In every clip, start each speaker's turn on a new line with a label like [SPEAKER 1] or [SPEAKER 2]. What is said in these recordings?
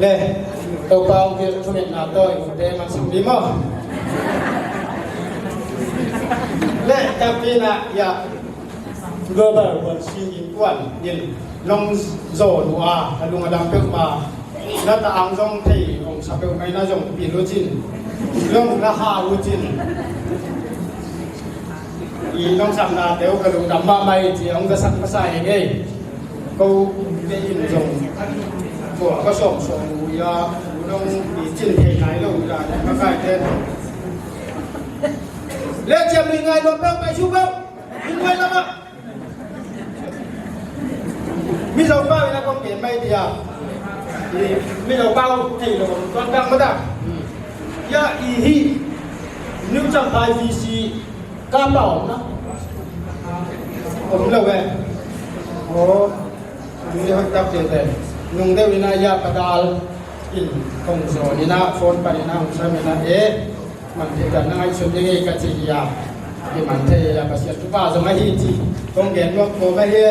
[SPEAKER 1] Le topau vir thumet na to i te man sak mi mo. Le kapina ya global wan sin in tuan in long zo lu a lung adam pek ma na ta ang zong thei ong sa pe mai na zong pi lu chin long na ha lu chin i long sam na teu ka lung dam ma mai chi ong ka sak ma sa e ngei ko te in zong ko ka som som u ya long i chin thei nai lo ya ma kai te le chiam li ngai lo pe mai su ko ngai lama mi zo pa ina kong ke mai dia mi zo pau thei lo ton kang ma da ya i hi new chang pai VC ka pa om na om lo e o mi hoi tak te te nung deuh ina ya padal in kong zo ni na phone pa ni na hung sa mi na e man te dan na ngai chun nge ka chi ya ti man te ya pasian tu pa zo ma hi chi kong gen nuak ko ma hi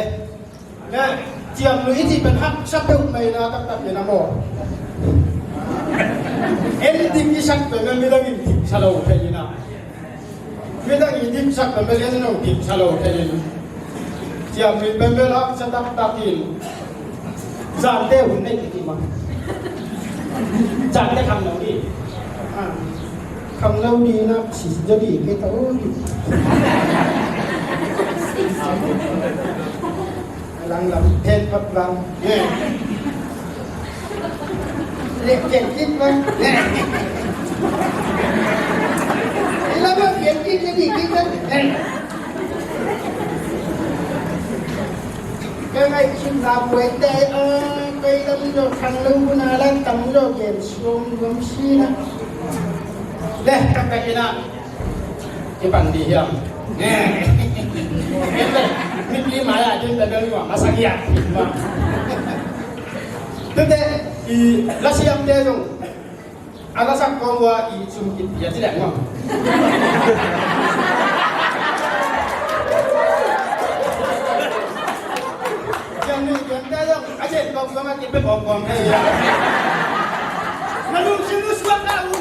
[SPEAKER 1] le chiam lui chi pen hak sap deuh mai na tak tak na mo en dik i sak pe mi dang in dik salo thei na mi dang in dik sak pe mi en no dik salo thei in chiam lui pen bel hak sa tak tak in zan te hun nei ti ma zan te kham lo đi kham lo đi na si cho đi cái tao đi lang lam then phap lang le ken kit ma la ma ken kit le di kit ka ngai chin la buai te a kai lam lo thang lo na la tam lo ken suam gom si na le ka ka ina ki pan di hiam nè mi pi mai a tin ta del wa ma sa kia ma te te i la siam te jong ala sak kong wa i chum kit ya chi leng ma yang ni yang ta jong a chen kong ma kit pe bom bom he ya na lung sim lu suak ka u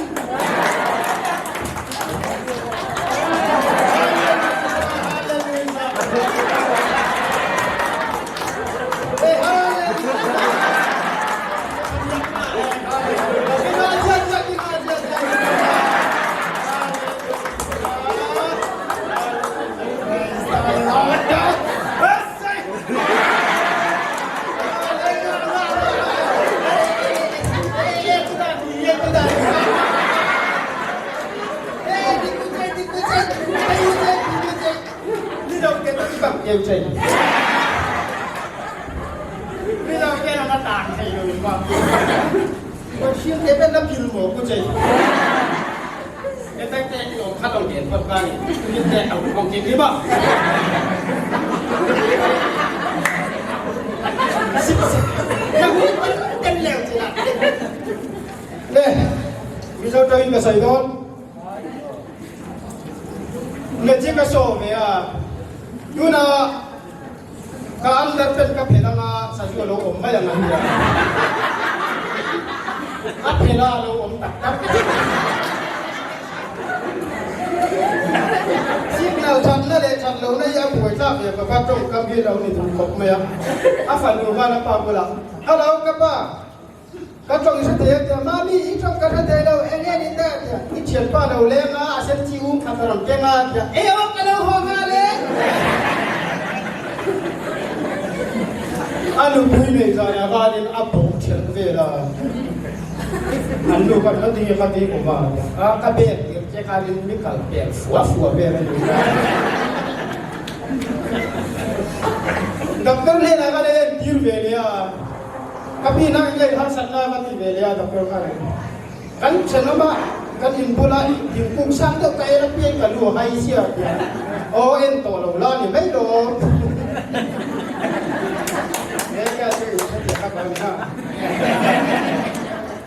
[SPEAKER 1] Le Mizo tawin ka sawi dawn le chi ka saw ve a tuna ka under pen ka phelh anga sazu a lo awm mai ang a nia a phelh a lo awm tak tak signal thatna leh that lohna hi a buai tlak ve ka va tawngkam hi lo ni duh khawp mai a a fanu khan a pa bulah hello ka pa Ka tawng hre thei a tia, Mami i tawng ka hre thei lo, eng nge ni ta a tia, i thianpa lo leng a, a sen chi um khat a rawn keng a a tia, Ei awk ka lo haw nghal e! A nupui nei zanah khanin a bawk thian vel a, an nu khan ka ti ka ti kum a tia, a ka bek tir che khanin mi kal pel fua fua vel a ni a. Doctor hnenah khan a entir ve leh a. Ka pi na in lei harsatna ka ti ve leh a doctor kha reng. Kan thenawm a kan in bula i thingkung sang deuh ka en apiang ka lu a hai sia tia aw en tawh lo la ni mai lo. He ka chu in hre ka kal na.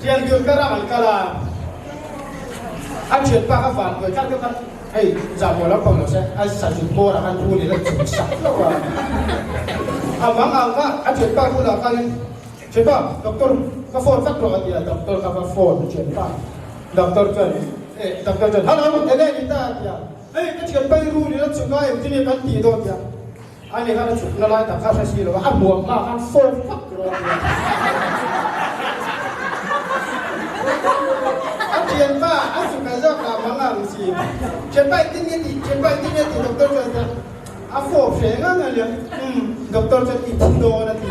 [SPEAKER 1] Thian dun ka ram an kal a a thian pa ka van buai tlat deuh khan hei zah maw lampang lo se a sazuk bawr ah khan thu ni la chuk sak hlauh a. A mang ang kha a thianpa bulah khanin Thianpa, doctor ka phone vat rawh a ti a, doctor ka va phone thianpa. Doctor chuan eh doctor chuan hello enge ni ta a ti a, hei ka thianpa i rul in a chhuk a engtin nge kan tih dawn a ti a, ani khan a chhukna lai tak kha hre si lo a, a hmuam hma khan phone vat rawh a ti a. A thianpa a chhuk a zawk lah mang ang si, thianpa engtin nge tih, thianpa engtin nge tih doctor chuan a ti a. A fawp hreh ngang a nia. Umm, doctor chuan i thi dawn a ti.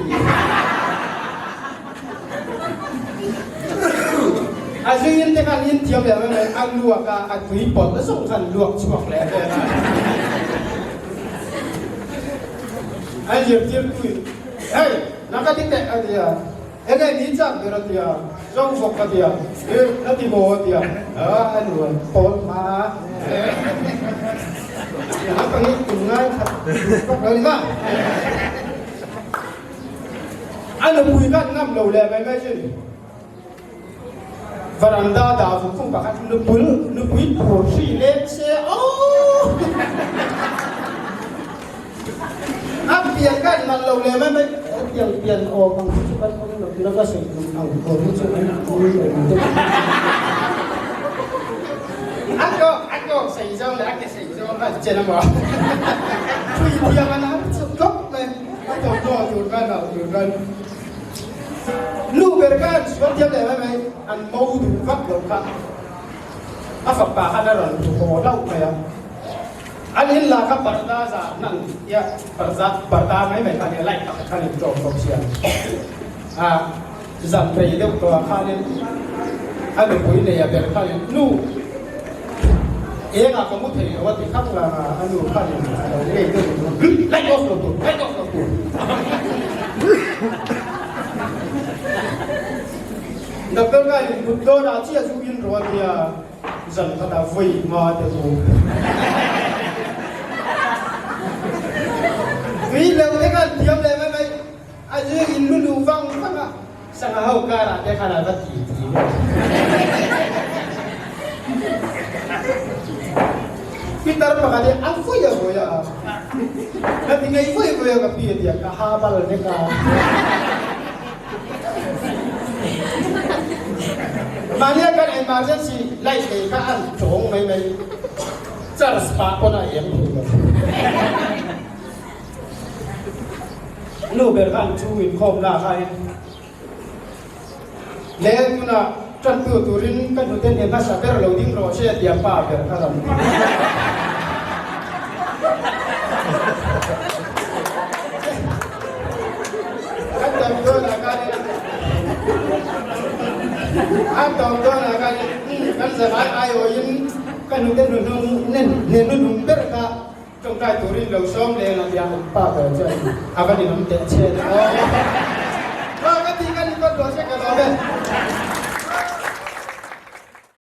[SPEAKER 1] A zuiin te khan in thiam leh mai mai, a luak a, a tui pawlh zawng khan luak chhuak leh vel a. A zirtirtu in, Hey, nang ka ti teh a ti a. Enge ni chak ber a ti a, zo vawk a ti a, eh a ti maw a ti a, ah a nuam pawl hma a pang in tum ngai khat vak lo ni ma. A nupui khan ngam lo leh mai mai chin varanda dah vuk khung pakhat nupul nupui phur hri leng se aww A pian khan man lo leh mai mai hetiang pian awm ang hi chu kan awm lo tuna ka sawi tum ang awm hi chu an ui lo ang deuh a kawk a kawk sei zawng leh a ke sei zawng khan chen amaw thui thiam an har chuk khawp mai a thawmhnaw tur khan rau tur khan nu ber khan sual thiam leh mai mai an mo duh vak lo kha a fapa khan a rawn haw hlauh mai a. An in la kha parda za nan tia parda parda mai mai kha nia light pakhat khan in tlawm bawk sia a zan rei deuh tawh ah khanin a nupui nei a ber khanin nu eng ah ka mu thei lo a ti khak lang a a nu khanin a lo ngei deuh light off lo tur light off lo tur doctor khanin mut dawn ah chiah chu in rawh a tia. Zan khat ah voi nga te chu tui leu te khan thiam leh mai mai a zing in lu luh vang vang a sangha ho kar ah te khan a va ti ti vel. Pitar pakhat hi a vui a vui a, ka ti ngei vui vui a ka pi a ti a, ka ha bal vek a. Mahnia kan emergency light nei kha an tawng mai mai, charge pah pawn a em thei lo. Nu ber khan chu inkhawm la khain le tunah tantu turin ka hnute hne hmasa ber lo ding rawh se tia pa ber kha rawn ti. An tawp dawnah khanin an tawp dawnah khanin kan zavai aiawhin ka hnute hnuhnung nen hnuhnung ber kha tawngtai turin lo sawm leng a tia an pa ber chuan a va ninawm teh chhe aw. Ka ti ka ni ka duah che ka lawm e.